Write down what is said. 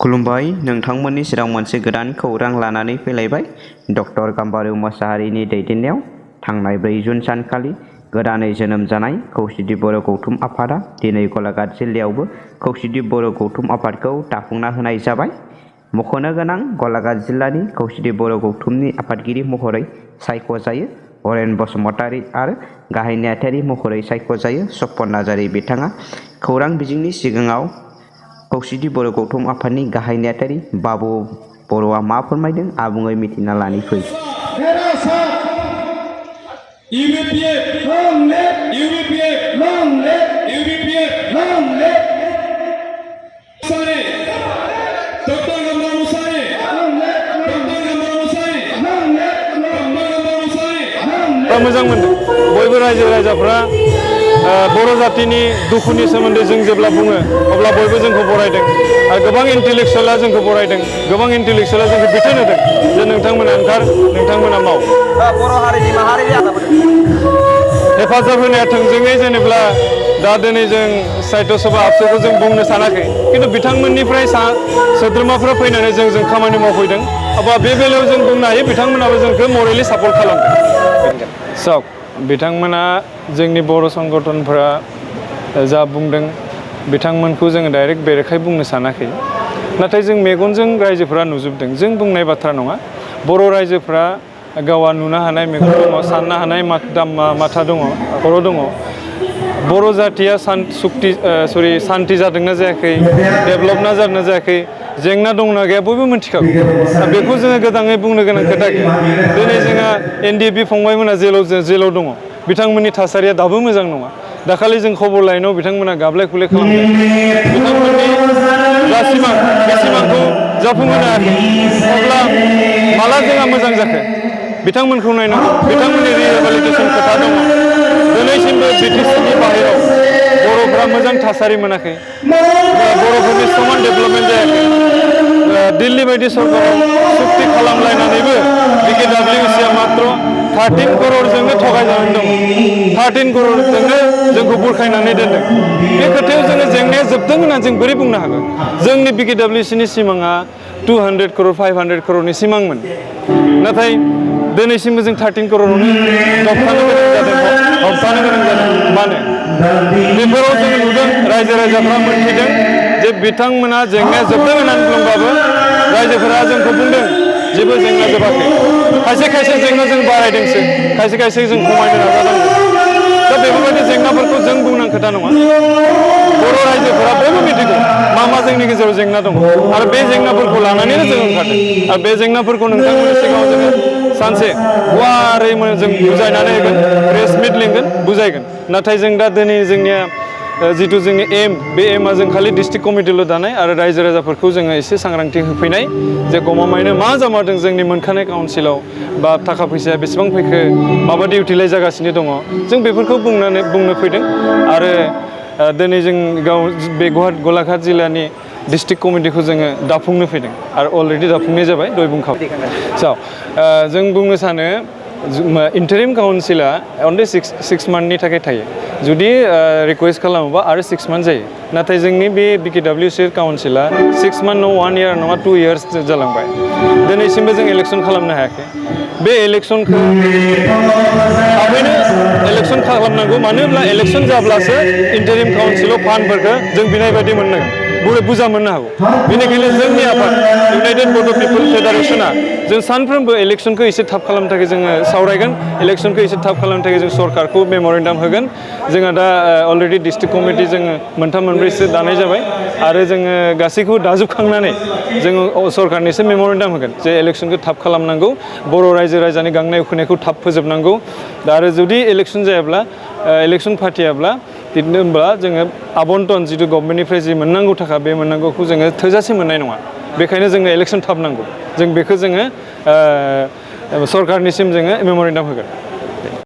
खुलुमबाय नोंथांमोननि सेराव मोनसे गोदान खौरां लानानै फैलायबाय। डक्टर गाम्बारु मोसाहारिनि दैदेननायाव थांनाय 4 जुन सानखालि गोदानै जोनोम जानाय खौसेथि बर' गौथुम आफादा दिनै गलाघाट जिल्लायावबो खौसेथि बर' गौथुम आफादखौ दाफुंना होनाय जाबाय। मख'नो गोनां गलाघाट जिल्लानि खौसेथि बर' गौथुमनि आफादगिरि महरै सायख'जायो हरेन बसुमतारी आरो गाहाय नेहाथारि महरै सायख'जायो सपन नार्जारी। बिथाङा खौरां बिजोंनि सिगाङाव खौसेथि बर' गौथुम आफादनि गाहाय नेहाथारि बाबु बर'आ मा फोरमायदों आबुङै मिथिना लानि फै। मोजां मोनदों बयबो रायजो राजाफ्रा बर' जातिनि दुखुनि सोमोन्दै जों जेब्ला बुङो अब्ला बयबो जोंखौ बरायदों आरो गोबां इन्टेलेक्सुवेला जोंखौ बरायदों, गोबां इन्टेलेक्सुवेला जोंखौ बिथोन होदों जे नोंथांमोना ओंखार, नोंथांमोना माव। बर' हारिनि माहारिनि हेफाजाब होनाया थोंजोङै जेनेब्ला दा दिनै जों साहित्य सभा आबसुखौ जों बुंनो सानाखै, खिन्थु बिथांमोननिफ्राय सोद्रोमाफ्रा फैनानै जों खामानि मावफैदों। अब्ला बे बेलायाव जों बुंनो हायो बिथांमोनाबो जोंखौ मरेलि सापर्ट खालामदों। सब बिथांमोना जोंनि बर' संगठनफोरा जा बुंदों बिथांमोनखौ जोङो डाइरेक्ट बेरेखाय बुंनो सानाखै, नाथाय जों मेगनजों रायजोफोरा नुजोबदों। जों बुंनाय बाथ्रा नङा, बर' रायजोफ्रा गावा नुनो हानाय मेगन दङ, साननो हानाय माथा दङ, खर' दङ। बर' जातिया सान्ति जादोंना जायाखै, डेभेलपना जादोंना जायाखै, जेंना दंना गैया बयबो मिथिखागौ। बेखौ जोङो गोदाङै बुंनो गोनां खोथा गैया। दिनै जोंहा NDFB फंबायमोना जेलाव दङ, बिथांमोननि थासारिया दाबो मोजां नङा। दाखालि जों खबर लायनायाव बिथांमोना गाबलाय खुलाय खालामदों। बिथांमोननि जा सिमां बे सिमांखौ जाफुंहोनो हायाखै। अब्ला माला जोंहा मोजां जाखो बिथांमोनखौ नायनांगौ। बिथांमोननि रिहेबिलिटेसन खोथा दङ। दिनैसिमबो BTCनि बाहेराव बर'फ्रा मोजां थासारि मोनाखै, बर'फोरनि समान डेभेलपमेन्ट जायाखै। दिल्ली बायदि सरकाराव सुक्ति खालामलायनानैबो BKWCआ मात्र 13 करोड़जोंनो थगायजानानै दङ। 13 करोड़जोंनो जोंखौ बुरखायनानै दोनदों। बे खोथायाव जोङो जेंनाया जोबदों होननानै जों बोरै बुंनो हागोन? जोंनि BKWCनि सिमाङा 200 करोड़ 500 करोड़नि सिमांमोन, नाथाय दिनैसिमबो जों 13 करोड़ावनो होबथानो गोनां जादों। मानो? बेफोराव जोङो नुदों रायजो राजाफ्रा मोनथिदों जे बिथांमोना जेंनाया जोबदों होननानै बुंबाबो रायजोफोरा जोंखौ बुंदों जेबो जेंना जोबाखै। खायसे खायसे जेंना जों बारायदोंसो, खायसे खायसे जों खमायनो नाजादोंमोन। दा बेफोरबायदि जेंनाफोरखौ जों बुंनां खोथा नङा। बर' रायजोफोरा बयबो मिथिगौ मा जोंनि गेजेराव जेंना दङ आरो बे जेंनाफोरखौ लानानैनो जों ओंखारदों। आरो बे जेंनाफोरखौ नोंथांमोननि सिगाङाव जोङो सानसे गुवारै जों बुजायनानै होगोन, प्रेस मिट लिंगोन, बुजायगोन। नाथाय जों दा दिनै जोंनिया जिथु जोंनि बे एमआ जों खालि डिस्ट्रिक्ट कमिटिल' दानाय आरो रायजो राजाफोरखौ जोङो एसे सांग्रांथि होफैनाय जे गमामायैनो मा जामारदों जोंनि मोनखानाय काउन्सिलाव, बा थाखा फैसाया बेसेबां फैखो, माबादि इउटिलाइज जागासिनो दङ, जों बेफोरखौ बुंनो फैदों। आरो दिनै जों बे गलाघाट जिल्लानि डिस्ट्रिक्ट कमिटिखौ जोङो दाफुंनो फैदों आरो अलरेडि दाफुंनाय जाबाय, दहाय बुंखाबाय। जों बुंनो सानो इन्टारिम काउन्सिला अनलि 6 मान्थनि थाखाय थायो। जुदि रिकुवेस्ट खालामोबा आरो 6 मान्थ जायो। नाथाय जोंनि बे BKWC काउन्सिला 6 मान्थ नङा, 1 इयार नङा, 2 इयार्स जालांबाय। दिनैसिमबो जों इलेक्सन खालामनो हायाखै। बे इलेक्सनखौ थाबैनो इलेक्सन खालामनांगौ। मानो होनब्ला इलेक्सन जाब्लासो इन्टारिम काउन्सिलाव फान्डफोरखौ जों बिनाय बायदि मोननो बुरजा मोननो हागौ। बेनिखायनो जोंनि आफाद इउनाइटेड बड' पिपल फेडारेसना जों सानफ्रोमबो इलेक्सनखौ एसे थाब खालामनो थाखाय जोङो सावरायगोन। इलेक्सनखौ एसे थाब खालामनो थाखाय जों सरकारखौ मेम'रेन्डाम होगोन। जोंहा दा अलरेडि डिस्ट्रिक्ट कमिटि जोङो 3-4सो दानाय जाबाय आरो जोङो गासैखौबो दाजोबखांनानै जोङो सरकारनिसो मेम'रेन्डाम होगोन जे इलेक्सनखौ थाब खालामनांगौ, बर' रायजो राजानि गांनाय उखैनायखौ थाब फोजोबनांगौ। दा आरो जुदि इलेक्सन जायाब्ला, इलेक्सन फाथियाब्ला बिदिनो होनब्ला जोङो आबन्टन जिथु गभर्नमेन्टनिफ्राय जि मोननांगौ थाखा बे मोननांगौखौ जोङो थोजासे मोननाय नङा। बेखायनो जोंनो इलेक्सन थाब नांगौ। जों बेखौ जोङो सरकारनिसिम जोङो मेम'रेन्डाम होगोन।